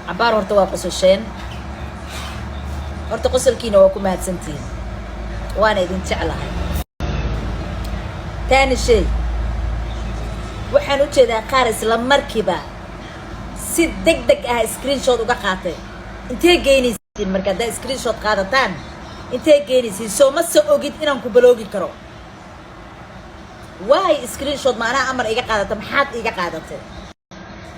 Cabaar horta waa qososheen. Horta qosolkiina waa ku mahadsantihiin, waana idin jeclahay. Taani shay, waxaan u jeedaa qaar isla markiiba si deg deg ah screenshot uga qaatay. Intee geynaysiin marka haddaa screenshot qaadataan? Intee geynaysiin? Soo ma se ogid inaan ku block-i karo? Waay screenshot maanaha amar iga qaadata? Maxaad iga qaadatay?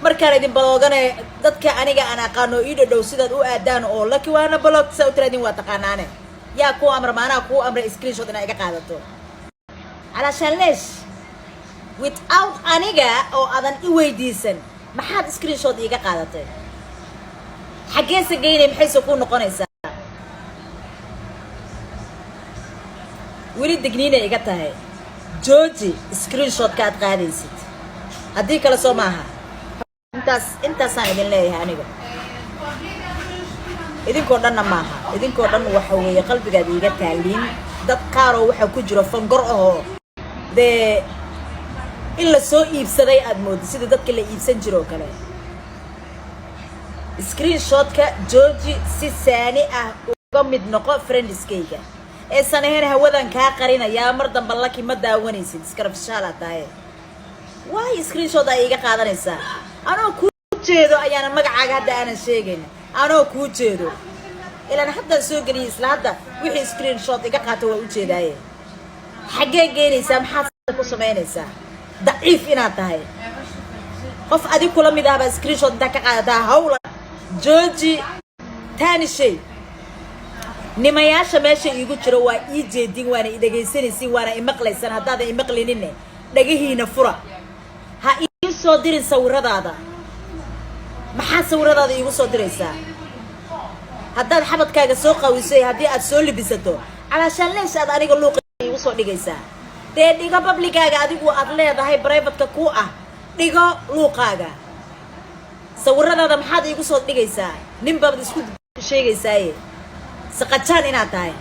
Markaan idin block-gane, dadka aniga aan aqaano ii dhadhow sidaad u aadaan oo "Laki waana block" saa u tiraadin, waa taqaanaane. Yaa kuu amra? Maanaha kuu amray screenshot inaa iga qaadato? Calaashaan leesh, without aniga oo aadan i weydiisan, maxaad screenshot iiga qaadatay? Xaggeese geynay? Maxayse kuu noqonaysaa? Weli degniinay iga tahay. Jooji screenshotka aad qaadaysid, haddii kale soo maaha. Intaas intaasaan idin leeyahay aniga, idinkoo dhanna maaha. Idinkoo dhan waxa weeye qalbigaad iiga taaliin. Dad qaaroo waxaa ku jiro fangor ahoo dee in la soo iibsaday aad moodid, sida dadka la iibsan jiro oo kale. Screenshotka jooji, si saani ah uga mid noqo friendskayga. Eesan ahayn hawadan kaa qarinayaa, mar damba Laki ma daawanaysid. Iskarafishaala tahay. Waay screenshot ay iga qaadanaysaa anoo kuu jeedo? Ayaana magacaaga hadda aanan sheegayn, anoo kuu jeedo. Ilaan haddaan soo geliyay, isla hadda wixii screenshot iga qaata waa ujeedaaye. Xaggee geynaysaa? Maxaad ku samaynaysaa? Daciif inaad tahay, qof adig kula mid ah baa screenshot intaa ka qaadataa. Hawla jooji. Taani shay, nimayaasha meesha iigu jiro waa ii jeedin, waana i dhegaysanaysiin, waana imaqlaysan. Haddaadan imaqlininne, dhagahiina fura. Ha ii soo dirin sawiradaada. Maxaad sawiradaada iigu soo diraysaa? Haddaad xabadkaaga soo qawisay, haddii aad soo libisato, calaashaan leesh aad aniga luuqa iigu soo dhigaysaa? Dee dhigo public-gaaga adigu aad leedahay, private-ka ku ah dhigo luuqaaga. Sawiradaada maxaad iigu soo dhigaysaa? Nin baad isku sheegaysaaye, saqajaan inaad tahay.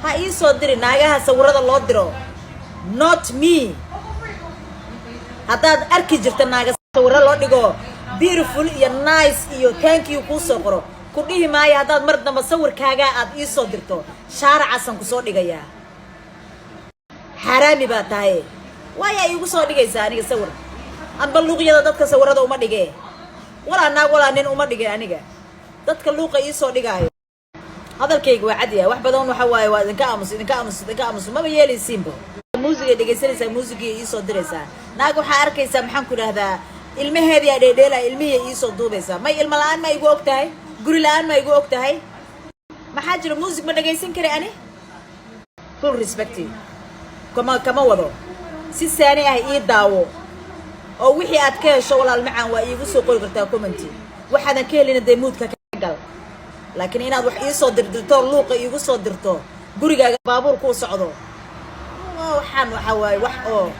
Ha ii soo diri naagaha sawirada loo diro, not me. Haddaad arki jirta naaga sawiro loo dhigo, "beautiful" iyo "nice" iyo "thank you" kuu soo qoro, ku dhihi maayo. Haddaad mar damba sawirkaagaa aad ii soo dirto, shaaracaasaan kusoo dhigayaa. Xaaraami baa tahay. Waayaa iigu soo dhigaysaa aniga sawir? Anba luuqyada dadka sawirada uma dhige, walaa naag walaa nin uma dhige aniga dadka luuqa ii soo dhigaayo. Hadalkayga waa cad yahay. Wax badan waxa waaye waa idinka aamus, idinka aamus, idinka aamus. Maba yeelaysiinba. Muusigay dhegaysanaysaa, muusigii iisoo diraysaa. Naag waxaa arkaysaa, maxaan ku idhahdaa, ilmaheedii aa dheedheelaya, ilmihii iisoo duubaysaa. May ilmo la-aan ma igu og tahay? Guri la-aan ma igu og tahay? Maxaa jira? Muusig ma dhagaysan kara ani? Full respect kama wado. Si saani ah ii daawo, oo wixii aad ka hesho, walaal macaan, waa iigu soo qori kartaa comment. Waxaadan ka helina, dee mute-ka ka gal. Laakiin inaad wax iisoo dirdirto, luuqa iigu soo dirto, gurigaaga baabuur kuu socdo, waxaan waxa waaye wax oo